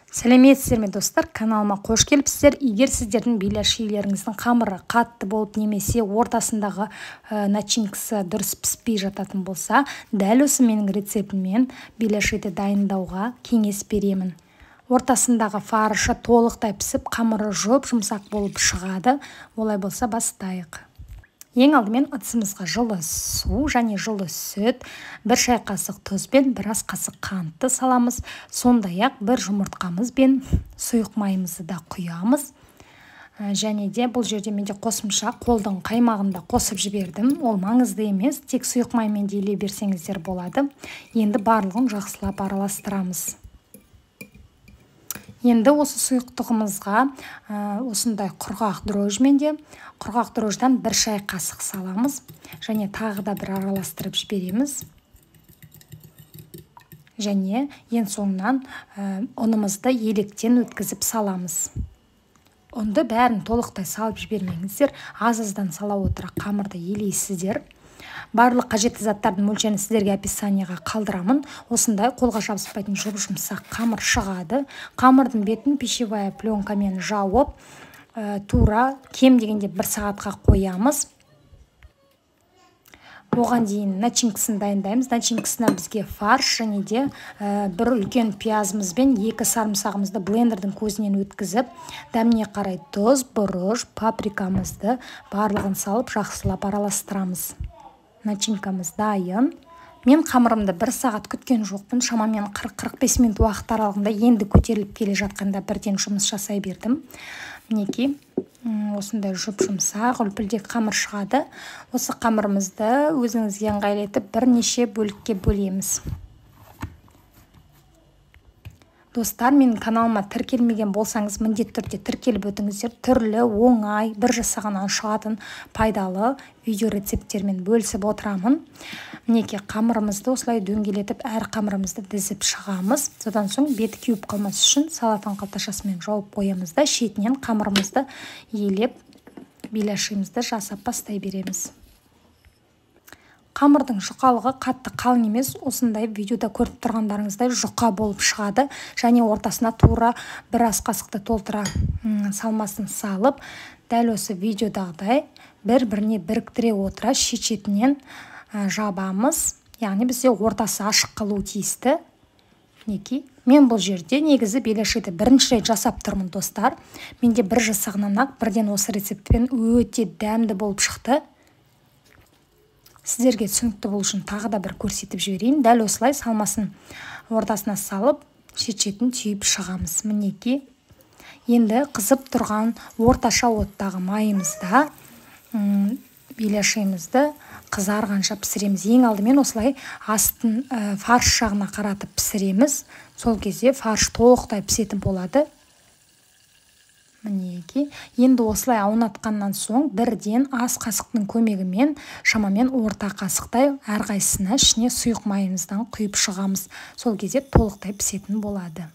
Сәлеметсіздер ме, достар? Каналыма қош келіпсіздер. Егер сіздердің беляшилеріңіздің қамыры қатты болып немесе ортасындағы начинкасы дұрыс піспей жататын болса, дәл осы менің рецептіммен беляшиді дайындауға кеңес беремін. Ортасындағы фаршы толықтай пісіп, қамыры жұп-жұмсақ болып шығады. Олай болса, бастайық. Ең алдымен ыдысымызға жылы су және жылы сүт, бір шай қасық тұз бен бір ас қасық қантты саламыз. Сондай-ақ бір жұмыртқамыз бен сұйық майымызды да құямыз. Және де бұл жерде менде қосымша қолдың қаймағын да қосып жібердім. Ол маңызды емес, тек сұйық маймен де илей берсеңіздер болады. Енді барлығын жақсылап араластырамыз. Енді осы сұйықтығымызға осындай құрғақ дрожжмен де, құрғақ дрожждан бір шай қасық саламыз және тағы да бір араластырып жібереміз. Және ең соңынан ұнымызды електен өткізіп саламыз. Ұнды бәрін толықтай салып жібермеңіздер, аз-аздан сала отыра қамырды елейсіздер. Барлық қажетті заттардың мөлшерін сіздерге описанияға қалдырамын. Осындай қолға жабыспайтын жұп-жұмсақ қамыр шығады. Қамырдың бетін пищевая пленкамен жауып, тура кем дегенде бір сағатқа қоямыз. Оған дейін начинкасын дайындаймыз. Начинкасына бізге фарш және де бір үлкен пиязымыз бен екі сарымсағымызды блендердің көзінен өткізіп, дәміне қарай тұз, бұрыш, паприкамызды барлығын салып жақсылап араластырамыз. Начинкамыз дайын. Мен қамырымды бір сағат күткен жоқпын. Шамамен 40-45 минут уақыт аралығында енді көтеріліп келе жатқанда бірден жұмыс жасай бердім. Мінекей, осындай жұп-жұмсақ, үлпілдек қамыр шығады. Осы қамырымызды өзіңізге ыңғайлы етіп бірнеше бөлікке бөлеміз. Достар, менің каналыма тіркелмеген болсаңыз, міндетті түрде тіркеліп өтіңіздер. Түрлі, оңай, бір жасағаннан шығатын пайдалы видео рецепттермен бөлісіп отырамын. Мінекей, қамырымызды осылай дөңгелетіп, әр қамырымызды дізіп шығамыз. Содан соң беті кеуіп қалмас үшін целлофан қалташасымен жауып қоямыз да, шетінен қамырымызды елеп, беляшимызды жасап бастай береміз. Қамырдың жұқалығы қатты қалың емес, осындай видеода көріп тұрғандарыңыздай жұқа болып шығады. Және ортасына тура бір ас қасықты толтыра салмасын салып, дәл осы видеодағыдай бір-біріне біріктіре отыра шет-шетінен жабамыз. Яғни бізде ортасы ашық қалуы тиісті. Мінекей, мен бұл жерде негізі беляшиді бірінші рет жасап тұрмын, достар. Менде бір жасағаннан-ақ бірден осы рецептпен өте дәмді болып шықты. Сіздерге түсінікті болу үшін тағы да бір көрсетіп жіберейін. Дәл осылай салмасын ортасына салып, шет-шетін түйіп шығамыз. Мінекей, енді қызып тұрған орташа оттағы майымызда беляшимызды қызарғанша пісіреміз. Ең алдымен осылай астын фарш жағына қаратып пісіреміз. Сол кезде фарш толықтай пісетін болады. Мінекей, енді осылай аунатқаннан соң бірден ас қасықтың көмегімен шамамен орта қасықтай әрқайсысына ішіне сұйық майымыздан құйып шығамыз. Сол кезде толықтай пісетін болады.